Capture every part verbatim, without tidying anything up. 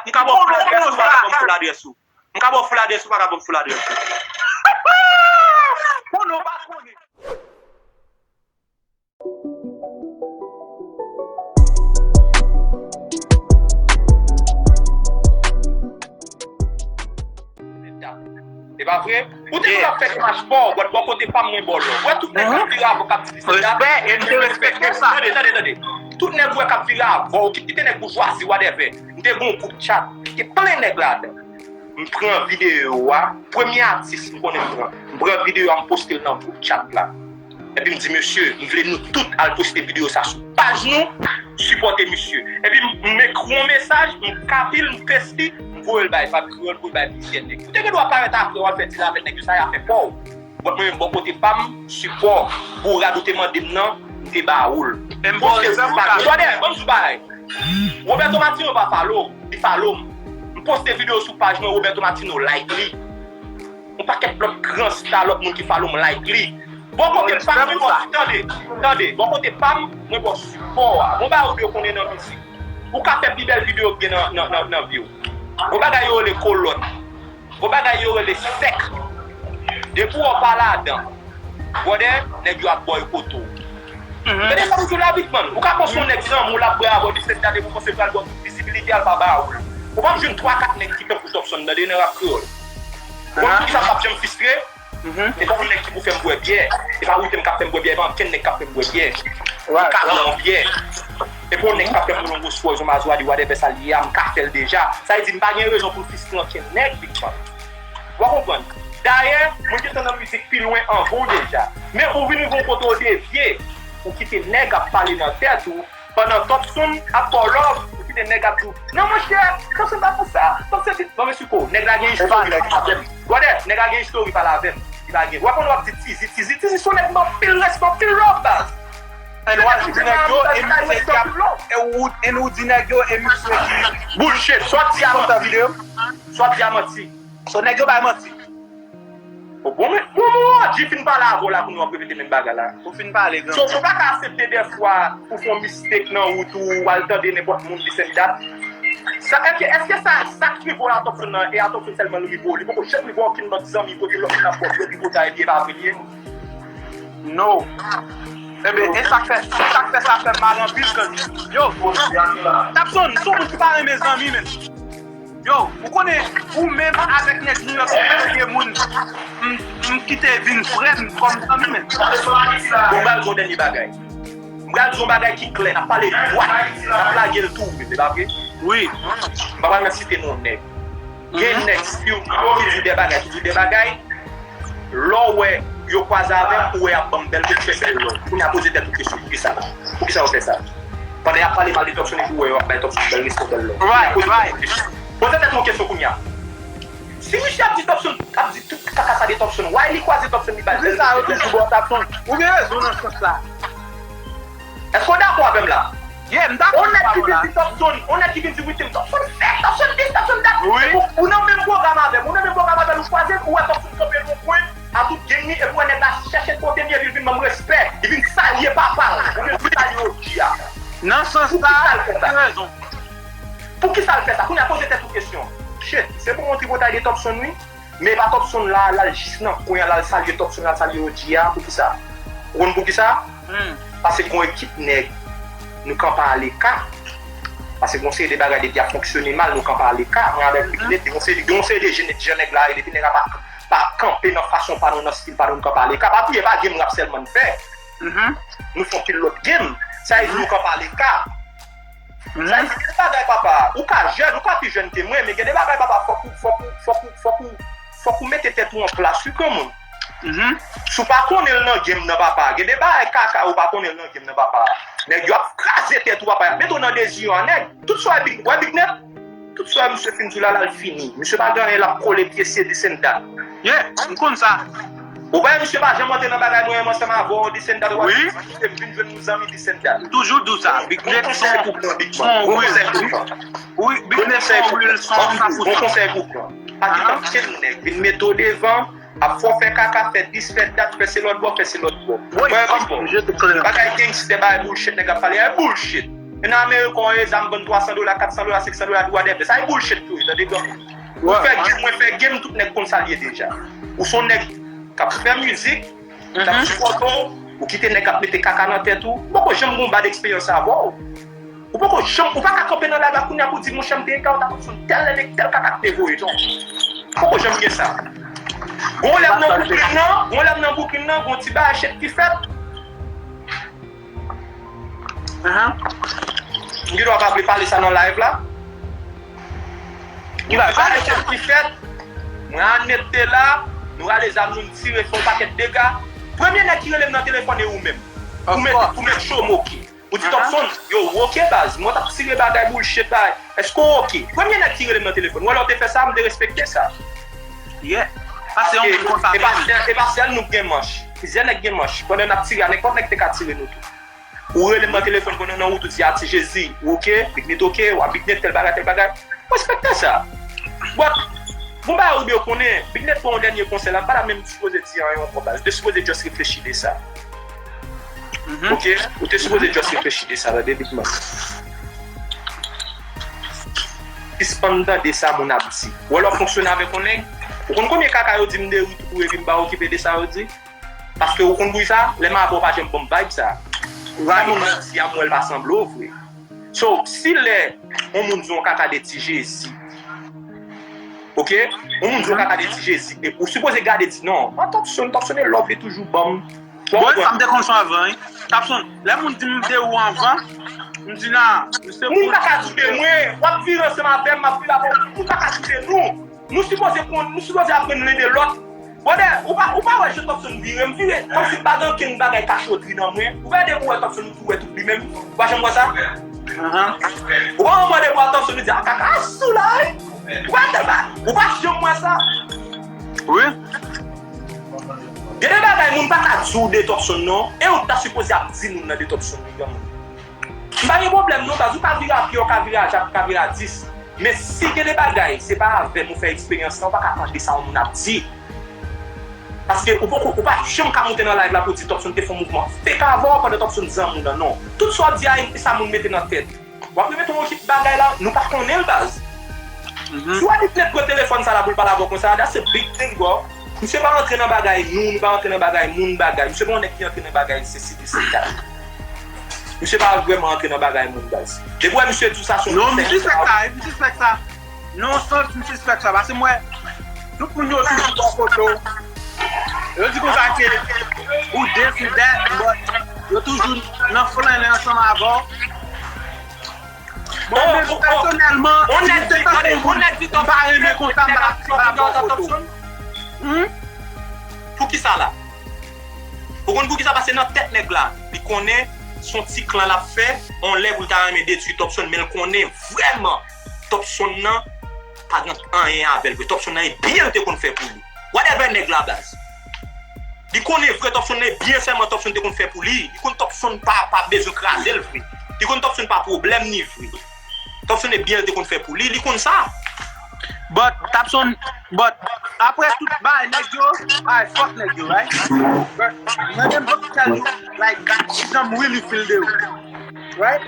M ka ba w full adresse ou, pa ka ba m full adresse ou. M ka ba w full adresse ou, pa ka ba m full adresse ou. Konnen w pa konnen. E pa vre? Ou te konn ap fè demach pa w, but bò kote pa m mwen ba w love. Ou wè tout nèg k ap vire avè w k ap di se dat. Respè, e m te respekte sa. Tande, tande, tande. Tout nèg ou wè k ap vire avè w, ki, ki te nèg boujwazi, whatever. M te gen yon gwoup chat, ki te plen nèg ladan. M pran videyo a, premye atis m konnen m pran. M pran videyo a, m poste l nan gwoup chat la. Epi m di, mesye, m vle nou tout al poste videyo sa sou paj nou, sipòte misye. Epi m, m ekri yon mesaj, m kapi l, m pesti, m voye l bay Fab Kreyòl pou l bay plizyè nèg. Ou te gen dwa parèt apre, w al fè ti ravèt nèg yo, sa y a fè pa w. But mwen menm bò kote pa m, sipò, bourad ou te mande m nan, m te ba ou l. Poste l sou paj mwen. Tande, ban m di w bagay. Roberto Martino pa follow, li follow m. M poste videyo sou paj mwen, Roberto Martino like li. Yon pakèt lòt gran sta, lòt moun ki follow m like li. Bò kote pa m, mwen bò, tande, tande, bò kote pa m, mwen bò sipò a. Bon bagay ou dwe konnen nan mizik. Ou ka fè pi bèl videyo k gen nan, nan, nan, nan vi w. Bon bagay yo rele kolòn. Bon bagay yo rele sèk. Depi w pa ladan, brother, nèg yo ap boykote w. Gade sa m di w la, Big Man. Ou ka panse yon nèg zanmi w l ap bwè avè w, li se gade pou panse pral ba w tout vizibilite a, l pa ba w l. Ou p ap jwenn twa kat nèg ki tankou Topson nan de nan rap kreyòl. Ou konn poukisa m p ap janm fistre? E pa yon nèg ki pou fè m bwè byè. E pa Wootem k ap fè m bwè byè. E pa ankenn nèg k ap fè m bwè byè. M ka pran yon byè. E pa yon nèg k ap fè m yon Rolls Royce, yon Maserati, whatever sa l ye a, m ka fè l deja. Sa vle di, m pa gen rezon pou m fistre ankenn nèg, Big Man. Ou konprann? Dayè, mwen gentan nan mizik pi lwen anvan w deja. Men ou vin rive yon kote w devye, ou kite nèg ap pale nan tèt ou, pandan Topson ap ba w love, ou kite nèg ap di w, "Non, monchè, Topson pa konsa, Topson se ti." Bon, men siko, nèg la gen istori pale avè m. Brother, nèg la gen istori pale avè m. Li pa gen. Ou konn w ap di Tizi, Tizi, Tizi se yon nèg m anpil respè, anpil love, baz. And w al di nèg yo, e misye ki ap, e ou, and ou di nèg yo, e misye ki. Bullshit, sòti a manti. Sòti a manti. So nèg yo bay manti. O bon, men, bon, bon, O G fin pale avè w la, kounye a w ap repete menm bagay la. Ou fin pale, gran. So, so w pa ka aksepte dèfwa ou fè yon mistake nan wout ou, w al tande nenpòt moun, this and that. Sa, èske, èske sa, sa k rive w la, Topson nan, e a Topson sèlman l rive w? Li poko janm rive w okenn lòt zanmi, kote lòt moun ap fè, yo rive w ta, epi e pa vre l ye? No. Enben, e sa k fè, sa k fè sa fè m mal anpil, cause, yo, Topson, se yon moun ki pa renmen zanmi, men. Yo, ou konnen, ou menm avèk nèg New York, se premye moun m, m kite vin frè m kòm zanmi, men. Bon, m pral di w dènye bagay. M pral di w yon bagay ki klè, n ap pale dwat, n ap lage l tou, men se pa vre? Wi. M pa pral nan site non nèg. Gen nèg, si w, ki di de bagay, ki di de bagay, lè w wè yo kwaze avè m, ou wè y ap ban m bèl, m fè bèl love. Kounye a poze tèt ou kesyon, poukisa? Poukisa yo fè sa? Pandan y ap pale mal de Topson epi w wè yo ap bay Topson bèl respè, bèl love. Right, right. Poze tèt ou kesyon kounye a. Si misye ap di Topson, ap di tout kaka sa de Topson, why li kwaze Topson, li bay bèl respè? Poukisa yo toujou ba w Topson? Ou gen rezon nan sans la. Èske w dakò avè m la? Yeah, m dakò avè w la. On nèg ki vin di Topson, on nèg ki vin di Wootem, Topson fèk, Topson this, Topson that. Wi. Ou, ou nan menm pwogram avè m, ou nan menm pwogram avè m, ou kwaze l, ou wè Topson kanpe nan yon kwen, a tout gang li, epi w wè nèg la chèche kote m ye, epi l vin ban m respè, li vin salye papa l, ou vin salye O G a. Nan sans sa, ou gen rezon. Poukisa l fè sa? Kounye a poze tèt ou kesyon. Shit, se pou yon tripotay de Topson, wi. Men e pa Topson la, l al jis nan kwen an, l al salye Topson, l al salye O G a, poukisa? Ou konn poukisa? Paske gon ekip nèg, nou kanpe aleka. Paske gon seri de bagay depi ap fonksyone mal, nou kanpe aleka. Mwen avèk Big Nèt, gon seri, gon seri de jèn, jèn nèg la, e depi nèg la pa, pa kanpe nan fason pa nou, nan stil pa nou, nou kanpe aleka. Pa bliye, pa game rap sèlman n fè. Nou fè anpil lòt game. Sa vle di nou kanpe aleka. Sa vle di, gen de bagay, papa, ou ka jèn, ou ka pi jèn ke mwen, men gen de bagay, papa, fòk ou, fòk ou, fòk ou, fòk ou, fòk ou mete tèt ou an plas, wi, granmoun. Si w pa konnen l nan game nan, papa, gen de bagay kaka ou pa konnen l nan game nan, papa. Nèg yo ap kraze tèt ou, papa, y ap mete w nan deziyon a nèg. Tout sa w wè Big, wè Big Nèt, tout sa w wè misye fin di w la, la l fini. Misye pa gen anyen, l ap kole pye, se this and that. Yeah, m konn sa. Ou wè, misye pa janm antre nan bagay mwen menm ansanm avè w, this and that, ou pa janm kite m vin jwenn nou zanmi, this and that. M toujou di w sa, Big Nèt se yon, se yon real. Wi, Big Nèt se yon real, se yon sa. Bon konsèy pou pran. Pa kite ankenn nèg vin mete w devan, ap fè w fè kaka, fè this, fè that, fè se lòt bò, fè se lòt bò. Wi, bagay gangster, bagay bullshit, nèg ap pale, e bullshit. Nan Amerik, ou wè zam vann twa san dola, kat san dola, senk san dola, whatever. Sa e bullshit tou, tande granmoun. Ou fè game, mwen fè game, tout nèg konn sa l ye deja. Ou se yon nèg k ap fè mizik, k ap sipòte w, ou kite nèg ap mete kaka nan tèt ou. Ou poko janm gen yon bad eksperyans avè w. Ou poko janm, ou pa ka kanpe nan live la kounye a pou di, monchè, m te eka, ou ta konn se yon tèl nèg, tèl kaka k te voye, non. Ou poko janm gen sa. Gon lè m nan Brooklyn nan, gon lè m nan Brooklyn nan, gon ti bagay shit ki fèt. Ahan. M gen dwa pa vle pale sa nan live la. Ki bagay? Bagay ki fèt. Mwen ak Nèt te la, nou rale zam nou, n tire, fè yon pakèt dega. Premye nèg ki rele m nan telefòn e ou menm. Ou met, ou met cho moke. Ou di, Topson, yo, ou oke, baz? Mwen t ap tire bagay, bullshit, bagay. Èske w oke? Premye nèg ki rele m nan telefòn. Ou wè lè w te fè sa, m te respekte sa. Yeah. Paske e pa sèl, e pa sèl nou k gen manch. Plizyè nèg gen manch. Pandan n ap tire a, nenpòt nèg te ka tire nou tou. Ou rele m nan telefòn pandan nan wout, ou di, a, Ti Jezi, ou oke? Big Nèt oke? W ap Big Nèt tèl bagay, tèl bagay. Respekte sa. But, bon bagay ou dwe konnen, Big Nèt pran yon dènye konsèy la, m pa ta menm sipoze di anyen ankò, baz. Ou te sipoze just reflechi de sa. Oke? Ou te sipoze just reflechi de sa, tande, Big Man. Sispann tande sa moun ap di. Ou wè lè w fonksyone avèk yon nèg, ou konn konbyen kaka yo di m de ri tou, epi m pa okipe de sa yo di? Paske ou konn poukisa, lè m avè w pa janm ban m vibe sa. Sa moun nan di a, m wè l pa sanble w vre. So, si lè yon moun di yon kaka de Ti Jezi, oke? Yon moun di yon kaka de Ti Jezi, epi ou sipoze gade di, non, an Topson, Topson e love li toujou ban m. Bon, sa m te konn son avan, wi. Topson, lè moun di m de ou anvan, m di, nan, misye moun pa ka di de mwen, w ap vire ansanm avè m, m ap vire avè w, moun pa ka di de nou. Nou sipoze konn, nou sipoze aprann len de lòt. Brother, ou pa, ou pa wè jan Topson vire, m vire, kòmsi m pa gen okenn bagay kachotri nan mwen. Ou pa depi w wè Topson ou tou wè tout li menm. Ou pa janm wè sa? Ou pa wè mwen depi w wè Topson ou di, a, kaka sou la, wi. Ou pa tèlman, ou pa janm wè sa? Wi. Gen de bagay moun pa ka di w de Topson non, e ou ta sipoze ap di moun nan de Topson wi granmoun. M pa gen pwoblèm non, baz, ou ka vire a pye, ou ka vire a jak, ou ka vire a dis. Men si gen de bagay, se pa avè m ou fè eksperyans lan, ou pa ka tande sa yon moun ap di. Paske ou poko, ou pa janm ka monte nan live la pou di Topson te fè yon mouvman fake avè w pandan Topson zanmi w lan, non. Tout sa w di a, e sa moun mete nan tèt. W ap repete yon ekip bagay la, nou pa konnen l, baz. Si w ap nèt pran telefòn sa la pou l pale avè w konsa, that's a big thing, bro. Misye pa rantre nan bagay nou, nou pa rantre nan bagay moun bagay. Misye pa yon nèg ki rantre nan bagay sesi de seta. Misye pa vrèman rantre nan bagay moun, baz. Depi w wè misye di w sa, se yon... Non, m sispèk sa, m sispèk sa. Non, sans, m sispèk sa. Paske m wè, tout moun yo toujou bò kote w. Yo di konsa ke ou this, you that, but yo toujou nan flannen ansanm avè w. Bon, mwen menm pèsonèlman, si m te tankou moun, m pa renmen konsa, m pa t ap bò kote w. Hmm? Poukisa la? Ou konn poukisa? Paske nan tèt nèg la, li konnen se yon ti klan l ap fè, yon lè pou l ta renmen detwi Topson, men l konnen vrèman Topson nan pa gen anyen avè l vre. Topson nan e byen l te konn fè pou li. Whatever nèg la, baz. Li konnen vre Topson nan e byen sèlman Topson te konn fè pou li. Li konn Topson pa, pa bezwen kraze l vre. Li konn Topson pa pwoblèm ni vre. Topson e byen l te konn fè pou li, li konn sa. But Topson, but apre tout bagay nèg yo, ay, fuck nèg yo, right? But mwen menm, m ap tell you, like, kijan m really feel de ou, right?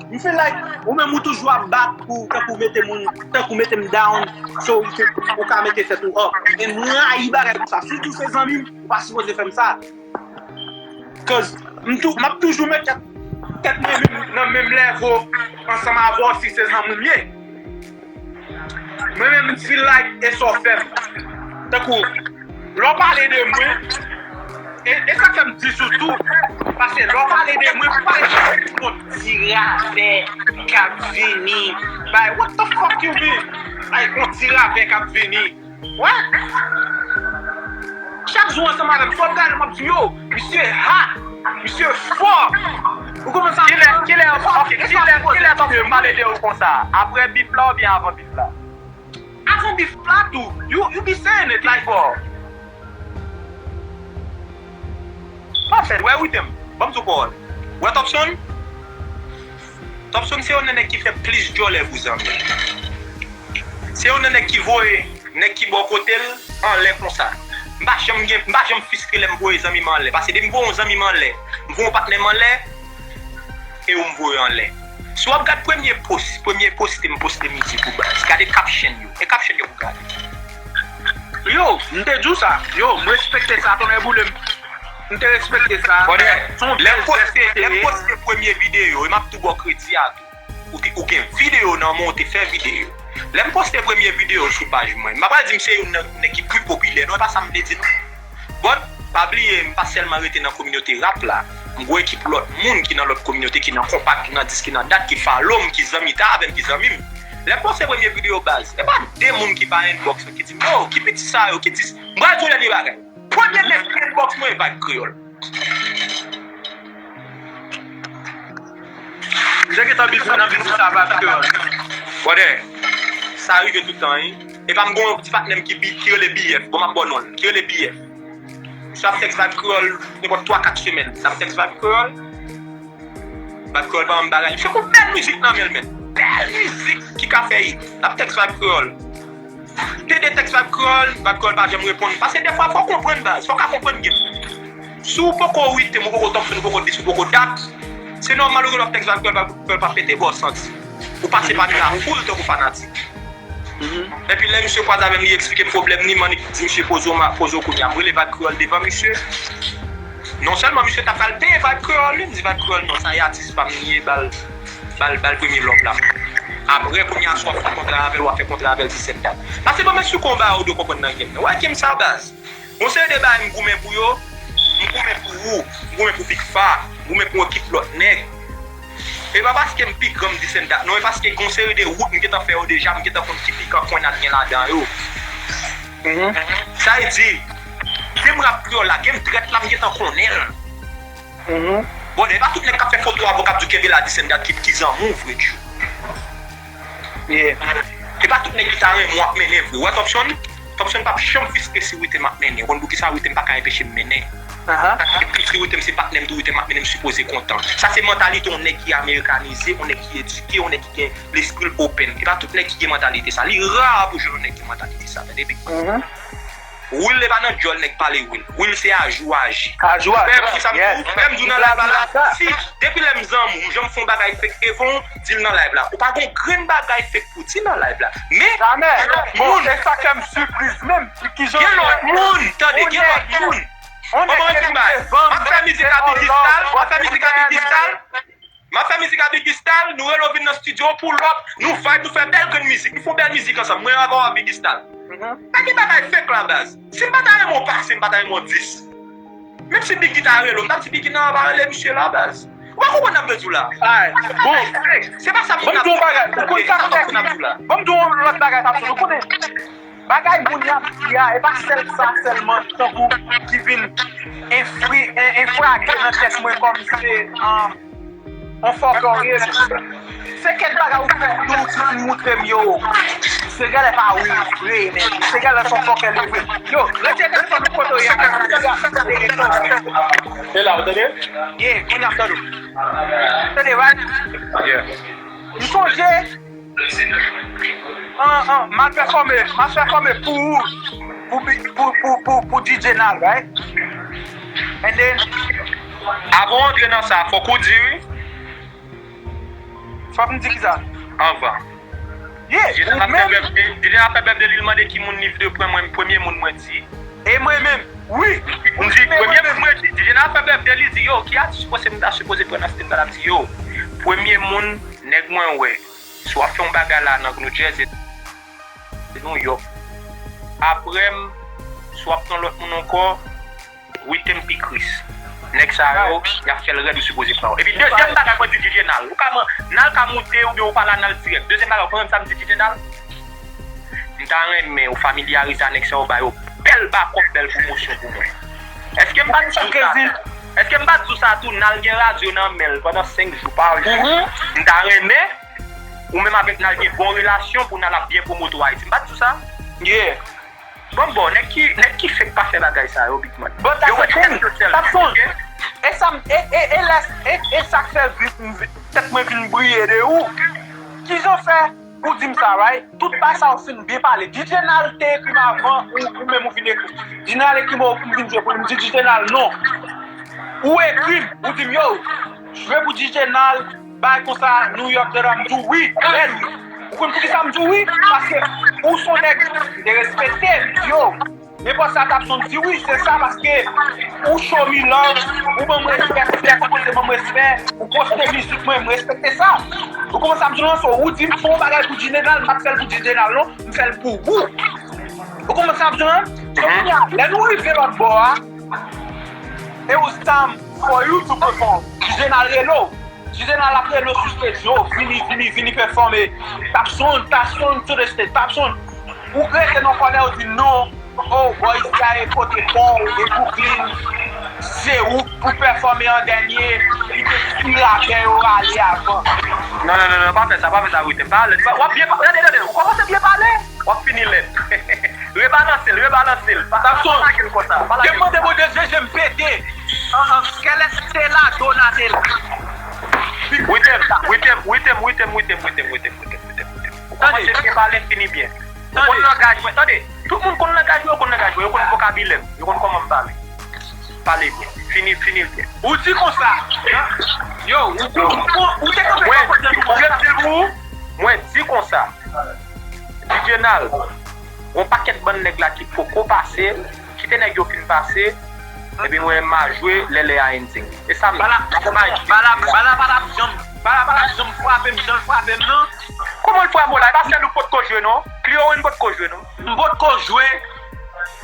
M feel like ou menm ou toujou ap bat pou, tankou mete moun, tankou mete m down, so ou te, ou ka mete tèt ou up. E m rayi bagay konsa. Sitou se zanmi m, ou pa sipoze fè m sa. Cause m tou, m ap toujou met tèt, tèt mwen menm nan menm level ansanm avè w si se zanmi m ye. Mwen menm, m feel like e sa w fè m. Tankou, lè w pale de mwen, e, e sa k fè m dis ou tou, paske lè w pale de mwen, m pale de yon ti ravè k ap vini. Bay, what the fuck you mean? Like, yon ti ravè k ap vini. Wè? Chak jou ansanm avè m, swa w gade m ap di, yo, misye hot, misye fò. Ou konprann sa? Kilè, kilè, ok, kilè, kilè Topson pale de ou konsa? Apre bif la oubyen avan bif la? Avan bif la tou. You, you be saying it like, bro. Parfait, wè, wi, tem. Ban m di w pawòl. Wè Topson? Topson se youn nan nèg ki fè plis djòlè pou zanmi. Se youn nan nèg ki voye nèg ki bò kote l anlè konsa. M pa janm gen, m pa janm fristre lè m voye zanmi m anlè. Paske depi m voye yon zanmi m anlè, m voye yon patnè m anlè, e ou m voye anlè. Si w ap gad premye post, premye poste m poste mizik ou baz. Gade caption yo. E caption yo pou gade. Yo, m te di w sa. Yo, m respekte sa, tonnè boule m. M te respekte sa. Konnen, lè m poste, lè m poste premye videyo, e m ap tou ba w kredi a tou. Ou te, ou gen videyo nan men w, ou te fè videyo. Lè m poste premye videyo sou paj mwen, m pa pral di m se youn nan nèg ki pi popilè, non, e pa sa m vle di, non. But, pa bliye, m pa sèlman rete nan kominote rap la. M gen ekip lòt moun ki nan lòt kominote, ki nan konpa, ki nan dis, ki nan dat, ki follow m, ki zanmi ta avè m, ki zanmi m. Lè m poste premye videyo baz, e pa de moun ki pa inbox mwen, ki di m, yo, ki piti sa yo, ki dis. M pral di w dènye bagay. Premye nèg ki inbox mwen, e Vibe Kreyòl. Misye gentan bizou nan bizou sa, Vibe Kreyòl. Brother, sa rive tout tan, wi. E pa m gen yon ti patnè m ki bi-, ki rele B F. Bon, m ap ba w non l. Ki rele B F. Misye ap tèks Vibe Kreyòl nenpòt twa, kat semèn. L ap tèks Vibe Kreyòl. Vibe Kreyòl pa yon bagay. Misye gon bèl mizik nan men l, men. Bèl mizik ki ka fè hit. L ap tèks Vibe Kreyòl. Te de tèks Vibe Kreyòl, Vibe Kreyòl pa janm reponn. Paske defwa, fò w konprann baz. Fò w ka konprann game. Si w poko Ritem, ou poko Topson, ou poko dis, ou poko dat, se nòmal ou gen lòt tèks Vibe Kreyòl, Vibe Kreyòl pa pete ba w santi. Ou pase pami lafoul tankou fanatik. Epi lè misye kwaze avè m, li eksplike m pwoblèm li, m annik di misye poze w ma-, poze w kounye a. M rele Vibe Kreyòl devan misye. Non sèlman misye ta pral peye Vibe Kreyòl, li, m di Vibe Kreyòl non, sa e atis pa m li ye, ba l, ba l, ba l premye lòv la. Apre, kounye a, si w ap fè kontra avè l, w ap fè kontra avè l disèt dat. Paske ban m esplike w yon bagay ou dwe konprann nan game nan. Ou wè game sa baz. Gon seri de bagay m goumen pou yo, m goumen pou ou, m goumen pou Big Fa, m goumen pou ekip lòt nèg. E pa paske m pi gran m disèt dat, non, e paske gon seri de wout m gentan fè yo deja, m gentan konn ki pikan kwenn ap gen ladan yo. Sa vle di, game rap kreyòl la, game trèt la, m gentan konnen l. Bon, e pa tout nèg k ap fè foto avè w k ap di w kenbe la disèt dat ki, ki zanmi w vre, tjou. E pa tout nèg ki ta renmen w ap mennen vre. Ou wè Topson? Topson p ap janm fiske si Ritem ap mennen. Ou konn poukisa? Ritem pa ka enpeche m mennen. Epi si Ritem se patnè m tou, Ritem ap mennen, m sipoze kontan. Sa se mantalite yon nèg ki amerikanize, yon nèg ki edike, yon nèg ki gen lespri l open. E pa tout nèg ki gen mantalite sa. Li ra pou jwenn yon nèg ki gen mantalite sa. Tande byen. Will e pa nan djòl nèg pale Will. Will se ajou aji. Ajou aji. Fè m di sa m di w, fè m di w nan live la, si, depi lè m zanmi w, m janm fè yon bagay fake devan w, di l nan live la. Ou pa gen grenn bagay fake pou di nan live la. Men, gen lòt moun. E sa fè m sipriz menm. Gen lòt moun, tande, gen lòt moun. Kòman w di bagay? M ap fè mizik a Biggie Stal, m ap fè mizik a Biggie Stal. M ap fè mizik a Biggie Stal, nou rele w vin nan studio, pull up, nou vibe, nou fè bèl grenn mizik, nou fè yon bèl mizik ansanm, mwen avè w ak Biggie Stal. Pa gen bagay fake la baz. Si m pa ta renmen w pase, m pa ta renmen w dis. Menm si Biggie ta rele w, m t ap di Biggie nan pa rele misye la baz. Ou pa konprann sa m vle di w la. Bon, se pa sa moun ap di w la. Ou konn sa m fè ki, ban m di w yon lòt bagay, Topson, ou konnen. Bagay moun y ap di a, e pa sèl sa sèlman tankou ki vin enfri-, en-, enfrage nan tèt mwen kòm se, um, on fòkè w ye. Se kèk bagay ou fè tou, ou fin moutre m yo. Se genlè pa wi vre, men se genlè son fòkè li vre. Yo, rete telefòn ou kote w ye a. E la, ou tande? Ye, kounye a m tande w. Tande, right? M sonje, an, an, m al pèfòme, m al pèfòme pou, pou, pou, pou, pou, pou D J Nal, right? And then, avan w antre nan sa, fòk ou di wi. Fòk m di kisa? Anvan. Yeah, D J Nal ap fè bèf de, D J Nal ap fè bèf de li, l mande ki moun li vle pran, mwen, premye moun mwen di. E mwen menm, wi. M di, premye moun mwen di, D J Nal ap fè bèf de li, di, yo, ki atis ou panse m ta sipoze pran nan state la? L ap di, yo, premye moun, nèg mwen wè. Si w ap fè yon bagay la nan New Jersey, New York. Apre m, si w ap pran lòt moun ankò, Ritem pi Chris. Nèg sa yo, y ap fè l rèd, ou sipoze pran yo. Epi dezyèm bagay mwen di D J Nal, ou ka man-, Nal ka moute oubyen ou pa la Nal dirèk. Dezyèm bagay, ou konprann sa m di D J Nal? M ta renmen ou familyarize a nèg sa yo, ba yo bèl bakòp, bèl pwomosyon pou mwen. Èske m pa t di w sa? Èske m pa t di w sa tou, Nal gen radyo nan men l pandan senk jou pa jou? M ta renmen ou menm avèk Nal gen bon relasyon pou Nal ap byen pwomote w Ayiti. M pa t di w sa? Yeah. Bon, bon, nèg ki, nèg ki fake pa fè bagay sa yo, big man. But that's the thing. Topson. E sa m, e, e, e lè, e, e sa k fè vi-, vi-, tèt mwen vin briye de ou. Kijan w fè pou di m sa, right? Tout bagay sa ou fin byen pale. D J Nal te ekri m avan, ou, ou menm ou vin ekri. D J Nal ekri m, ou vin jwe pou li. M di D J Nal, non. Ou ekri m, ou di m, yo, jwe pou D J Nal, bay konsa, New York, dada, m di w wi, rèd wi. Ou konn poukisa m di w wi? Paske ou se yon nèg m te respekte, m di yo. Nenpòt sa Tapson di wi, se sa, paske ou show me love, ou ban m respè, ou fè kòmanse ban m respè, ou poste mizik mwen, m respekte sa. Ou konprann sa m di w lan, so, ou di m fè yon bagay pou D J Nal, m pa t fè l pou D J Nal non, m fè l pou ou. Ou konprann sa m di w lan? So, kounye a, lè nou rive lòt bò a, it was time for you to perform. D J Nal rele w. D J Nal ap rele w sou stage, yo, vini, vini, vini pèfòme. Tapson, Tapson to the stage, Tapson. Ou rete nan kònè, ou di non. Oh, boy, sa e kote pa w, e Brooklyn. Se ou pou pèfòme an dènye. Kite ti rapè yo ale avan. Non, non, non, non, pa fè sa, pa fè sa, Withem. Pa ale. W ap byen pale, tande, tande. Ou kòmanse byen pale, w ap fini lèd. Rebalanse l, rebalanse l. Pa, pa, pa lage l konsa. Pa lage l konsa. Te mande Bondye, Jezi m pete. An, an, kèlèstela donatela. Withem, Withem, Withem, Withem. Ou kòmanse byen pale, fini byen. Ou konn langaj mwen. Tande, tout moun konn langaj mwen, yo konn langaj mwen, yo konn vokabilè m, yo konn kòman m pale. Pale byen, fini, fini l byen. Ou di konsa, yo, ou, ou, ou, ou te kanpe mwen, mwen di l pou ou, mwen di konsa. D J Nal, gon pakèt bann nèg la ki poko pase, kite nèg yo fin pase, epi mwen menm m a jwe lè lè a ending. E sa m di. Bala, bala, bala pa t ap janm, bala pa t ap janm frape m, jan l frape m nan. Kòman l frape w la? E pa sèl ou k potko jwe non. Cleorine potko jwe non. M potko jwe.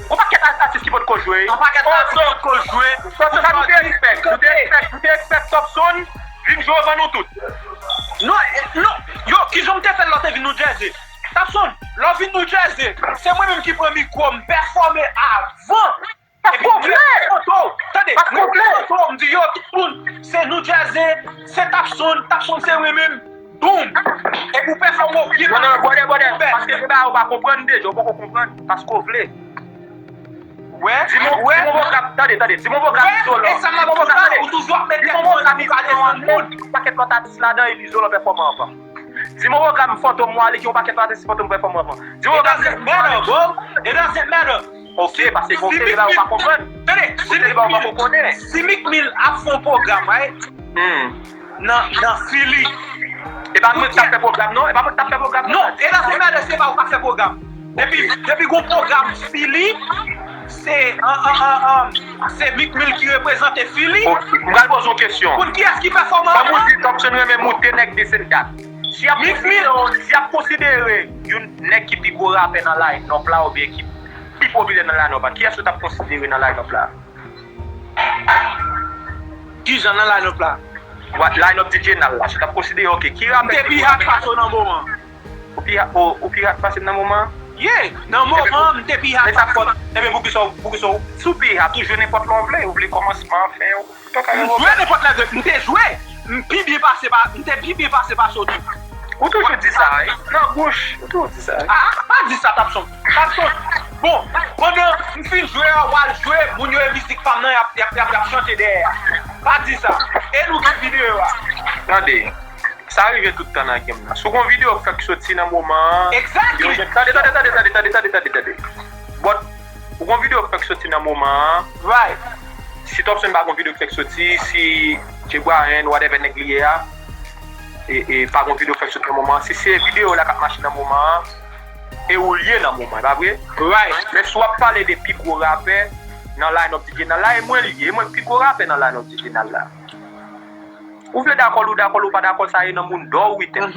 Gon pakèt atis ki potko jwe. Gon pakèt atis ki potko jwe. So, se sa nou te expect. Nou te expect, nou te expect Topson vin jwe anvan nou tout. Non, eh, non. Yo, kijan m te fè l lè w te vin New Jersey? Tapson, lè w vin New Jersey, se mwen menm ki pran mikwo, m pèfòme avan. Epi m prezante w. Tande, m prezante w, m di yo, tout moun, se New Jersey, se Tapson, Tapson se mwen menm. Boom! Epi w pèfòme w byen. Non, non, brother, brother, paske se bagay ou pa konprann deja, ou poko konprann, paske w vle. Wè, di m yon, wè. Di m yon pwogram, tande, tande, di m yon pwogram Izolan. E sa m ap di w la, ou toujou ap mete moun pou ka desann moun. Pakèt lòt atis ladan, epi Izolan pèfòme anvan. Di m yon pwogram Fantom Wally ki yon pakèt lòt atis Fantom pèfòme anvan. Di m yon pwogram It doesn't matter, bro. It doesn't matter. Ok, paske gon seri bagay ou pa konprann. Tande, si Meek Mill, si Meek Mill ap fè yon pwogram, right? Hmm. Nan, nan Philly. E pa mwen k t ap fè pwogram non, e pa mwen k t ap fè pwogram non. Non, e la se mèdè se pa ou k ap fè pwogram. Depi, depi gon pwogram Philly, se, an, an, an, an, se Meek Mill ki reprezante Philly. Ok, m pral poze yon kesyon. Pou kiyès ki pèfòme anvan? Kòm ou di Topson renmen moute nèg this and that. Si y ap konsidere, si y ap konsidere yon nèg ki pi gwo rapè nan line-up la oubyen ki pi popilè nan line-up la, kiyès ou t ap konsidere nan line-up la? Kijan nan line-up la? Line-up D J Nal la, si w t ap konsidere, ok, ki rapè ki pi gwo rapè? M te pi hot pase w nan moman. Ou pi, ou, ou pi hot pase m nan moman an? Yeah, nan moman an, m te pi hot pase w. Ebyen, poukisa, poukisa, si w pi hot, ou jwe nenpòt lè w vle, ou vle kòmansman, fen, ou tou ka jwe. M jwe nenpòt lè, m te jwe, m pi byen pase pa, m te pi byen pase pase w tou. Ou toujou di sa, wi. Nan bouch, ou toujou di sa, wi. Ah, pa di sa, Tapson. Tapson, bon, pandan m fin jwe a, w al jwe, moun yo e mizik pa m nan, y ap, y ap, y ap, y ap chante dèyè a. Pa di sa. E nou gen videyo a. Tande, sa rive tout tan nan game nan. Si w gon videyo k fèk soti nan moman an, exactly. Yo gen, tande, tande, tande. But, ou gon videyo k fèk soti nan moman an. Right. Si Topson pa gon videyo k fèk soti, si Jay Brian, whatever nèg li ye a, e, e pa gon videyo k fèk soti nan moman an. Si se videyo la k ap mache nan moman an, e ou l ye nan moman, e pa vre? Right. Men si w ap pale de pi gwo rapè nan line-up D J Nal la, e mwen l ye, e mwen k pi gwo rapè nan line-up D J Nal la. Ou vle dakò l, ou dakò l, ou pa dakò l, sa e nan moun dò ou wi tèt.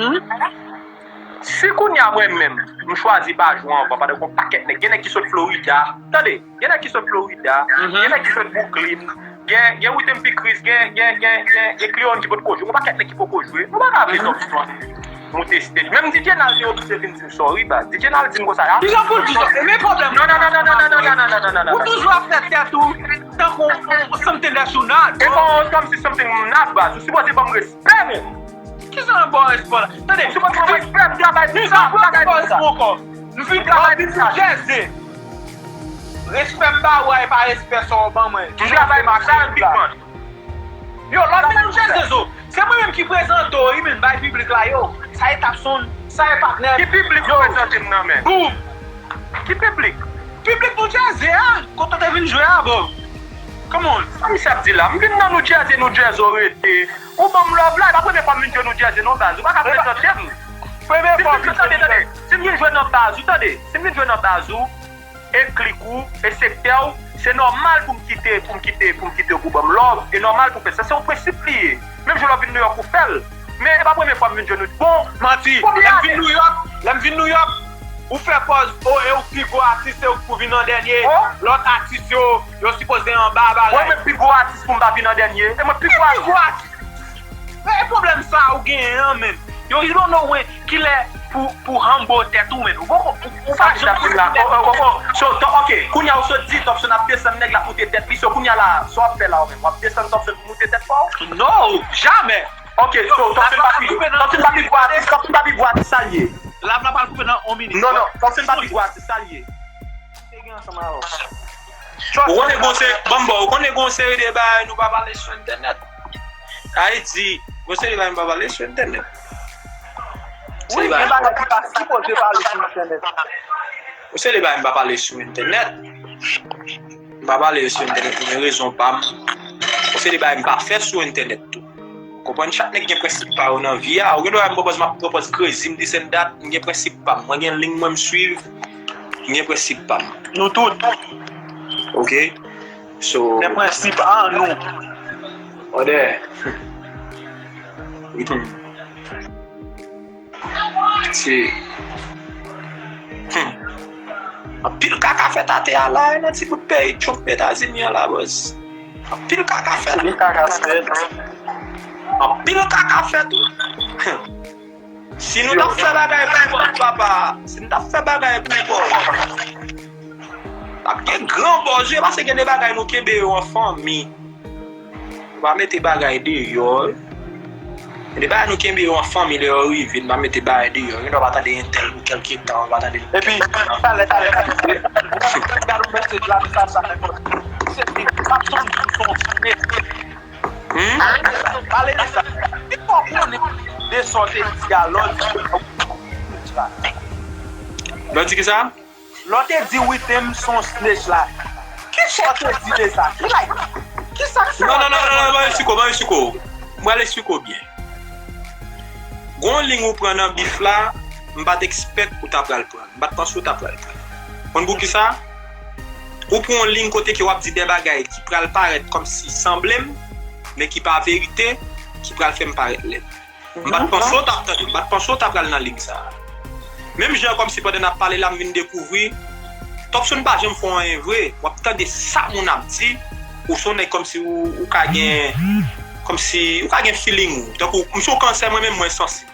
Si kounye a mwen menm, m chwazi pa jwe anvan, pandan gon pakèt nèg, gen nèg ki sot Florida, tande, gen nèg ki sot Florida, gen nèg ki sot Brooklyn, gen, gen Withem P. Chris, gen, gen, gen, gen, gen Cleon ki potko jwe, gon pakèt nèg ki poko jwe, nou pa ka vle Topson moute stage. Menm D J Nal te oblije vin di m sorry, baz. D J Nal di m konsa, ah. Kijan pou l di sa? E men pwoblèm. Non, non, non. Ou toujou ap fè tèt ou tankou something that you not, bro. E pa something, something m not, baz. Ou sipoze ban m respè, men. Kisa nan ba w respè la? Tande, ou sipoze ban m respè, m travay pou sa, m travay pou sa. M fin travay pou sa. Respè m ba w a, e pa respè sa w ban mwen. M travay pou sa, big man. Yo, lòt vin nou chèche zo. Se mwen menm ki prezante w, wi, men bay piblik la, yo. Sa e Tapson, sa e patnè m. Ki piblik ou prezante m nan, men? Boom! Ki piblik? Piblik New Jersey a, kote w te vin jwe a, bro. Come on. Sa misye ap di la? M vin nan New Jersey, New Jersey ou rete. Ou ban m love la, e pa premye fwa m vin jwe New Jersey non baz. Ou pa ka prezante m. Premye fwa w vin jwe New Jersey. Si m vin jwe nan baz ou, tande, si m vin jwe nan baz ou, e klik ou, e sektè w, se nòmal pou m kite, pou m kite, pou m kite w pou ban m love. E nòmal pou fè sa. Se yon prensip li ye. Menm jan lè w vin Nouyòk ou fè l. Men e pa premye fwa m vin jwenn ou. Bon, manti. Lè m vin Nouyòk, lè m vin Nouyòk, ou fè pòz, o, e ou k pi gwo atis, se ou k pou vin an dènye. Lòt atis yo, yo sipoze anba bagay. Mwen menm pi gwo atis pou m pa vin an dènye. E mwen pi gwo atis. Men e pwoblèm sa ou genyen an menm. Yo, you don't know when, kilè pou, pou humble tèt ou, men. Ou poko, ou, ou pa janm konn ki tèt. Oh, oh, oh, oh. So, to-, ok, kounye a ou sot di Topson ap desann nèg la moute tèt li. So, kounye a la, sa w ap fè la ou menm? W ap desann Topson pou moute tèt pa w? No, jamè. Ok, so, Topson pa pi, Topson pa pi gwo atis, Topson pa pi gwo atis, sa l ye? Lav la pral koupe nan yon minit. Non, non, Topson pa pi gwo atis, sa l ye? Te gen ansanm avè w. Ou konnen gon se, bon, bon, ou konnen gon seri de bagay nou pa pale sou entènèt. Ayiti, gon seri de bagay nou pa pale sou entènèt. Wi, gen bagay ki pa sipoze pale sou entènèt. Gon seri de bagay m pa pale sou entènèt. M pa pale yo sou entènèt, men rezon pa m. Gon seri de bagay m pa fè sou entènèt tou. Konprann, chak nèg gen prensip pa yo nan vi a. Ou gen dwa wè m pran pòz, m ap pran pòz crazy, m this and that, m gen prensip pa m. Mwen gen liy mwen m swiv, m gen prensip pa m. Nou tout. Ok? So, gen prensip an nou. Odè. Se, hmm. Anpil kaka fèt atè a la, nan ti bout peyi Trump Etazini an la, bòs. Anpil kaka fèt. Anpil kaka fèt. Anpil kaka fèt, wi. Si nou t ap fè bagay pou bòs, papa, si nou t ap fè bagay pou bòs, t ap gen gran bòs, wi, paske gen de bagay nou kenbe yo an fanmi. Nou pa mete bagay deyò. Gen de bagay nou kenbe yo an fanmi, lè yo rive, nou pa mete bagay deyò. Gen dwa pa tande entèl pou kèlke tan, nou pa tande. Epi, talè, talè, talè, gad yon mesaj la, mesaj sa fè kòm se te, m ap sonje sou yon snake. Hmm? Pale de sa. Ki fè w konnen de sa w te di a lè w di la? Lè w di ki sa? Lè w te di Withem se yon snitch la, kisa w te di de sa? Ki, like, kisa k fè w... Non, non, non, non, non, ban m esplike w, ban m esplike w. M pral esplike w byen. Gon liy ou pran nan bif la, m pa t expect ou ta pral pran. M pa t panse ou ta pral pran. Konn poukisa? Ou pran yon liy kote ke w ap di de bagay ki pral parèt kòmsi sanble m, men ki pa verite, ki pral fè m parèt lèd. M pa t panse w t ap tande, m pa t panse w t ap pral nan liy sa a. Menm jan kòmsi pandan n ap pale la, m vin dekouvri, Topson pa janm fè w anyen vre. W ap tande sa moun ap di, ou se yon nèg kòmsi ou, ou ka gen, kòmsi ou ka gen feeling ou. Tankou, m se yon kansè, mwen menm, mwen sansib.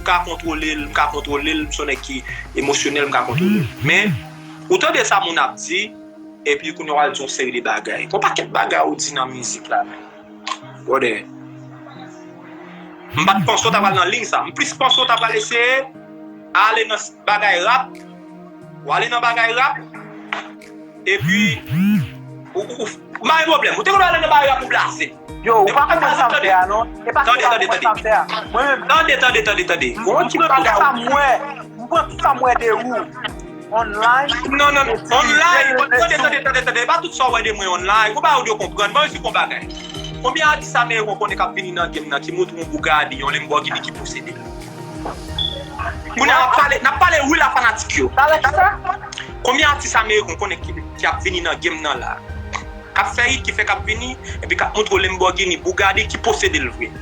M ka kontwole l, m ka kontwole l, m se yon nèg ki emosyonèl, m ka kontwole l. Men, ou tande sa moun ap di, epi kounye a w al di yon seri de bagay. Gon pakèt bagay ou di nan mizik la, men. Brother. M pa t panse w ta pral nan liy sa. M plis panse w ta pral eseye ale nan s-, bagay rap. Ou ale nan bagay rap. Epi, ou, ou, ou, m pa gen pwoblèm. Ou te konn ale nan bagay rap ou blaze. Yo, ou pa konprann sa m fè a, non. E pa sa m fè a. Mwen menm, tande, tande, tande, tande. M pran tout sa m wè. M pran tout sa m wè de ou. Online. Non, non, non. Online. Tande, tande, tande, tande. E pa tout sa w wè de mwen online. Gon bagay ou dwe konprann. Ban m esplike w yon bagay. Konbyen atis ameriken w konnen k ap vini nan game nan ki montre yon Bugatti, yon Lamborghini ki posede l? Kounye a n ap pale, n ap pale real a fanatik yo. Konbyen atis ameriken w konnen ki, ki ap vini nan game nan la? K ap fè hit, ki fè k ap vini, epi k ap montre w Lamborghini, Bugatti, ki posede l vre.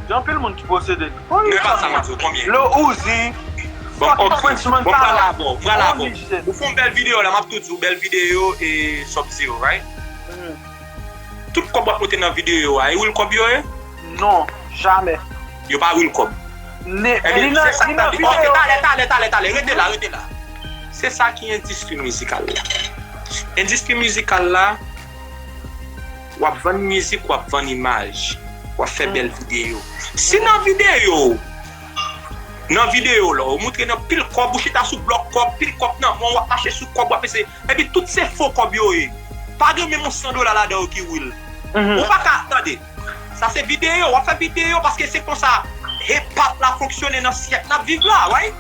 Gen anpil moun ki posede l. Men pa sa mwen di w, konbyen? Lil Uzi, bon, fucking ok. French Montana. Bon, m pral avè w, m pral avè w. Ou fè yon bèl videyo la, m ap tou di w bèl videyo e Sub-Zero, right? Tout kòb w ap montre nan videyo a, e real kòb yo ye? Non, jamè. Yo pa real kòb. Ebyen, se sa k pral rive. Ok, talè, talè, talè, talè, rete la, rete la. Se sa ki endistri mizikal la. Endistri mizikal la, w ap vann mizik, w ap vann imaj, w ap fè bèl videyo. Si nan videyo, nan videyo la, ou montre nan pil kòb, ou chita sou blòk kòb, pil kòb nan men w, w ap mache sou kòb, w ap eseye, epi tout se fo kòb yo ye. Pa gen menm yon san dola ladan yo ki real. Ou pa ka, tande. Sa se videyo, w ap fè videyo paske se konsa hip hop la fonksyone nan syèk n ap viv la, right?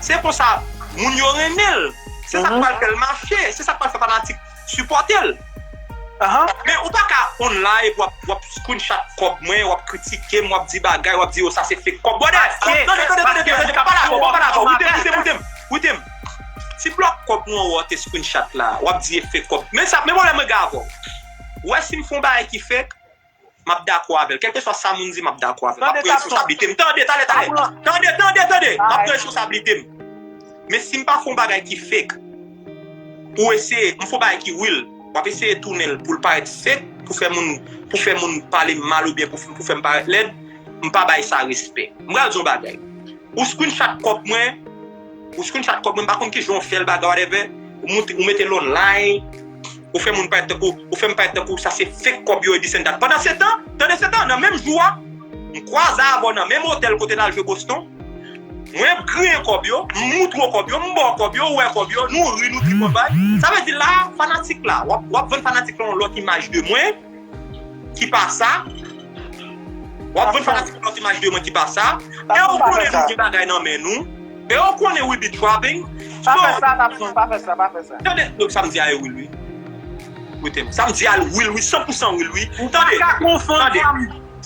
Se konsa moun yo renmen l. Se sa k pral fè l mache, se sa k pral fè fanatik sipòte l. Men ou pa ka on live, w ap, w ap screenshot kòb mwen, w ap kritike m, w ap di bagay, w ap di, "Yo, sa se fake kòb." Brother, tande, tande, tande, tande, pa pale avè w, pa pale avè w. Withem, Withem, Withem, Withem. Ti blòk kòb mwen ou te screenshot la, w ap di e fake kòb. Men sa, men pwoblèm mwen gen avè w. Ou wè si m fè yon bagay ki fake, m ap dakò avè l. Kèlkeswa sa moun di, m ap dakò avè l. M ap pran responsablite m. Tande, tande, tande. Tande, tande, tande. M ap pran responsablite m. Men si m pa fè yon bagay ki fake, pou eseye, m fè yon bagay ki real, w ap eseye tounen l pou l parèt fake, pou fè moun, pou fè moun pale m mal oubyen pou, pou fè m parèt lèd, m pa bay sa respè. M pral di yon bagay. Ou screenshot kòb mwen, ou screenshot kòb mwen, m pa konn kijan w fè l bagay, whatever, ou moute, ou mete l online, ou fè moun parèt tankou, ou fè m parèt tankou sa se fake kòb yo, e this and that. Pandan se tan, pandan se tan, nan menm jou a, m kwaze avè w nan menm otèl kote n al jwe Boston, mwen griyen kòb yo, m moutre w kòb yo, m ba w kòb yo, ou wè kòb yo, nou ri, nou tripotay. Sa vle di la, fanatik la, w ap, w ap vann fanatik la yon lòt imaj de mwen, ki pa sa. W ap vann fanatik la yon lòt imaj de mwen ki pa sa. E ou konnen nou gen bagay nan men nou. E ou konnen we be trapping. Pa fè sa, Tapson, pa fè sa, pa fè sa. Tande, donk sa m di a e real wi. Withem, sa m di a real wi, san pou san real wi. Tande, tande.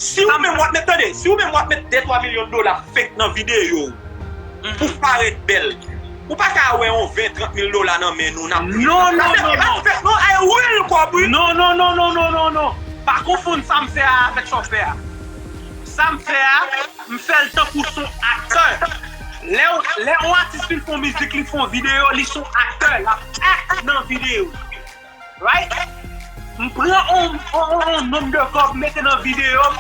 Si ou menm w ap met, tande, si ou menm w ap met de twa milyon dola fake nan videyo w pou parèt bèl, ou pa ka wè yon ven, trant mil dola nan men nou, n ap ri. Non, non, non, non. Non, e real kòb wi. Non, non, non, non, non, non, non. Pa konfonn sa m fè a avèk sa w fè a. Sa m fè a, m fè l tankou s on aktè. Lè w, lè yon atis fin fè yon mizik, li fè yon videyo, li s on aktè, l ap act nan videyo. Right? M pran on, on, on, on nonm de kòb, mete nan videyo m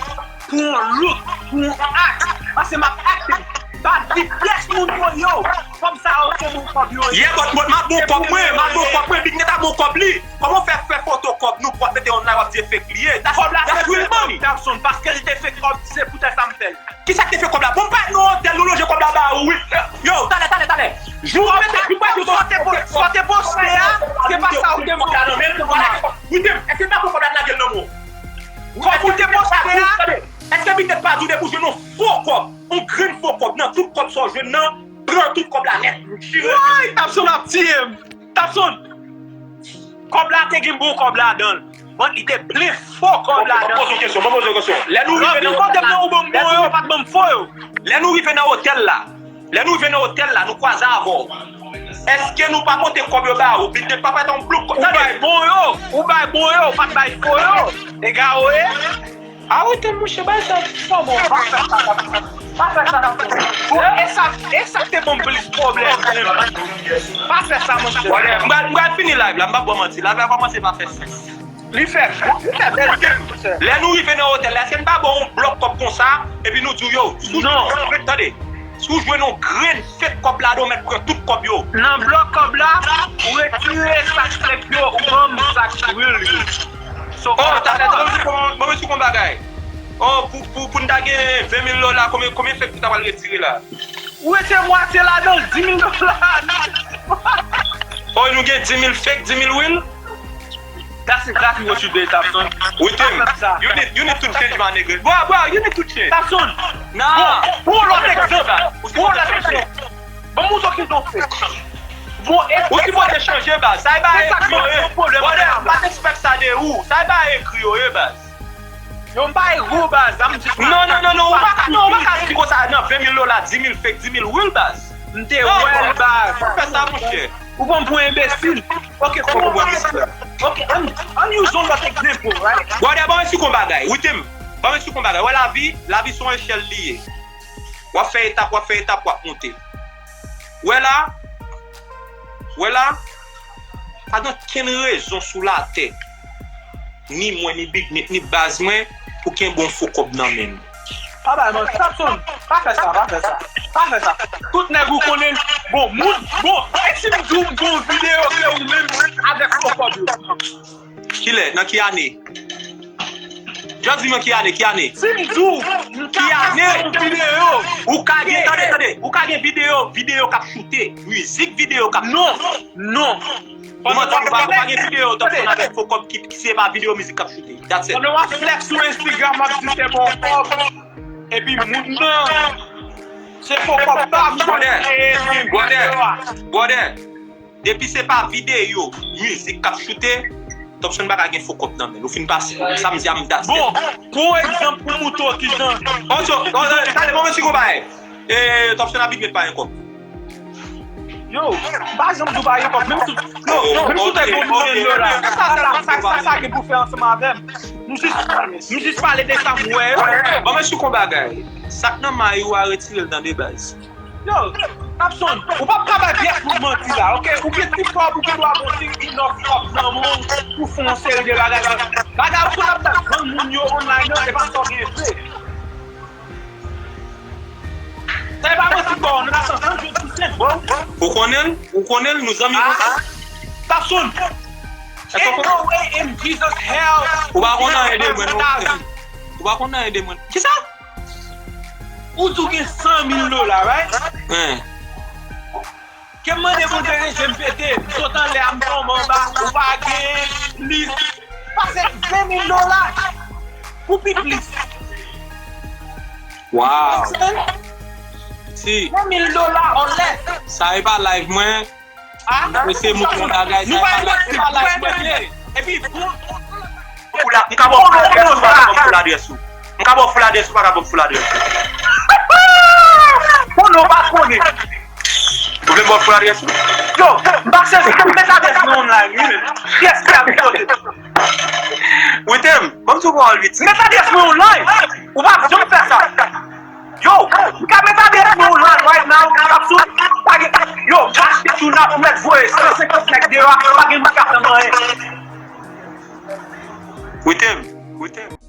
pou on look, pou on act. Paske m ap akte. Bad di pyès moun yo, yo. Kòb sa yo, se bon kòb yo ye. Yeah, but, but m ap bon kòb mwen, m ap bon kòb mwen, Big Nèt ap bon kòb li. Kòman w fè fè foto kòb nou, w ap mete online, w ap di e fake li ye? That's, that's real money. Tapson, paske l te fake kòb, se poutèt sa m fè l. Kisa k te fè kòb la? Bon, m pa nan otèl, nou lonje kòb la ba ou, wi. Yo, talè, talè, talè. Jou ou mete, jou pa jou, sa w te po-, sa w te poste a, se pa sa ou te montre. Withem, èske m pa pran kòb la, m lage l nan men w? Kòb ou te poste a? Èske Big Nèt pa di w depi w jwenn yon fo kòb, yon grenn fo kòb nan tout kòb sa w jwenn nan, pran tout kòb la nèt, chire. Woy, Tapson ap tiye m. Tapson, kòb la te gen bon kòb ladan l. But li te plen fo kòb ladan l. Ban m poze w kesyon, ban m poze w kesyon. Lè nou rive nan otèl la, lè nou rive nan otèl la, lè nou rive nan otèl la, nou kwaze avè w. Èske nou pa pote kòb yo ba ou? Big Nèt pa fè yon blok kòb. Ou bay bon yo, ou bay bon yo, ou pa t bay fo yo. Egare w ye. Arete monchè, bay sa pa bon. Pa fè sa, pa fè sa. Pa fè sa, pa fè sa. Bon, e sa, e sa k te ban m plis pwoblèm menm. Pa fè sa, monchè. Wale, m pral, m pral fini live la, m p ap ba w manti. Live la kòmanse pa fè sans. Li fè, li fè bèl tèt, monchè. Lè nou rive nan otèl la, èske n pa ba w yon blòk kòb konsa, epi nou di w, yo, si w jwenn, tande, si w jwenn yon grenn fake kòb ladan, w mèt pran tout kòb yo. Nan blòk kòb la, ou retire sa k fake yo, ou ban m sa k real yo. So, oh, talè, talè, ban m esplike w yon bagay. Oh, pou, pou, pou n ta gen ven mil dola, konbyen, konbyen fake nou ta pral retire la? Ou retire mwatye ladan l, di mil dola. Oh, nou gen di mil fake, di mil real? That's exactly what you did, Tapson. Withem, you need, you need to change, my nigga. Bro, bro, you need to change. Tapson, nah. Bon, pou yon lòt egzanp, pou yon lòt egzanp. Ban m montre w kijan w fè. Bon, e, ou sipoze chanje, baz. Sa e pa egri yo ye. Brother, m pa t expect sa de ou. Sa e pa egri yo ye, baz. Yo, m pa egri w, baz. I'm just... Non, non, non, non, ou pa ka, non, ou pa ka di konsa nan ven mil dola, di mil fake, di mil real, baz. M te wè l, baz. Ou fè sa, monchè. Ou pran m pou enbesil. Ok, kòman w pran m pou enbesil? Ok, ann, ann use yon lòt egzanp, right? Brother, ban m esplike w yon bagay. Withem, ban m esplike w yon bagay. Wè lavi, lavi se yon echèl li ye. W ap fè etap, w ap fè etap, w ap monte. Wè la, wè la, pa gen okenn rezon sou latè, ni mwen, ni Big Nèt, ni baz mwen, pou kenbe yon fo kòb nan men nou. Pa bay manti, Tapson, pa fè sa, pa fè sa, pa fè sa. Tout nèg ou konnen, bon, moun, bon, e si m di w m gen yon videyo ke ou menm avèk fo kòb yo? Kilè? Nan ki ane? Just di mwen ki ane, ki ane? Si m di w, m ka fè yon videyo. Ou ka gen, tande, tande, ou ka gen videyo, videyo k ap choute, mizik videyo k ap choute. Non, non. Ou manti, ou pa, ou pa gen videyo Tapson avèk fo kòb ki, ki se pa videyo mizik k ap choute. That's it. Pandan w ap flex sou Instagram, w ap di se bon kòb. Epi moun nan, se fo kòb pa m. Brother, brother, brother. Depi se pa videyo mizik k ap choute, Topson pa ka gen fo kòb nan men l. Ou fin pase. Sa m di a m dati. Bon, pran egzanp pou mouton kijan. Oso, tande, bon, mesye, gon bagay. E, Topson abitye pa gen kòb. Yo, m pa janm di w pa gen kòb. Menm si, yo, menm si w te gen yon milyon dola. Sa, sa, sa, sa, sa gen pou fè ansanm avè m. M jis, m jis pale de sa m wè yo. Bon, mesye, gon bagay. Sa k nan may ou a, retire l tande baz. Yo, Topson, ou p ap ka bay pyès moun manti la, oke? Ou gen ti kòb, ou gen dwa gon ti inòf kòb nan men w pou fè yon seri de bagay. Bagay ou konn ap vann moun yo online yo, se pa sa w gen vre. Sa e pa manti bò, nou nan san san jou di sèt, bro. Ou konnen l? Ou konnen l? Nou zanmi konsa? Topson, ain't no way in Jesus hell. Ou pa konn anyen de mwen, non. Ou pa konn anyen de mwen. Kisa? Ou di w gen san mil dola, right? Hein. Ke m mande Bondye reje m pete, m sot anlè a, m tonbe anba, ou pa gen plis pase ven mil dola pou pi plis. Wow. Si. Ven mil dola or less. Sa e pa live mwen. Ah? Mesye, moutre yon bagay, sa e pa live, se pa live mwen ye. Epi, bon, pou la, m ka ba w full adresse ou pa ka ba m full adresse ou. M ka ba w full adresse ou pa ka ba m full adresse ou. Bon, non, pa konnen. Ou vle m ba w full adresse ou? Yo, m pa sezi, m met adresse mwen online, wi, men. Kiyès ki ap kote? Witem, ban m di w pawòl vit. Met adresse mwen online. Ou pa janm fè sa. Yo, m ka met adresse mwen online right now, Topson, pa gen, yo, m achte tou, n ap mèt voye san senkant nèg deyò, pa gen moun k ap nan manyen. Witem, Witem.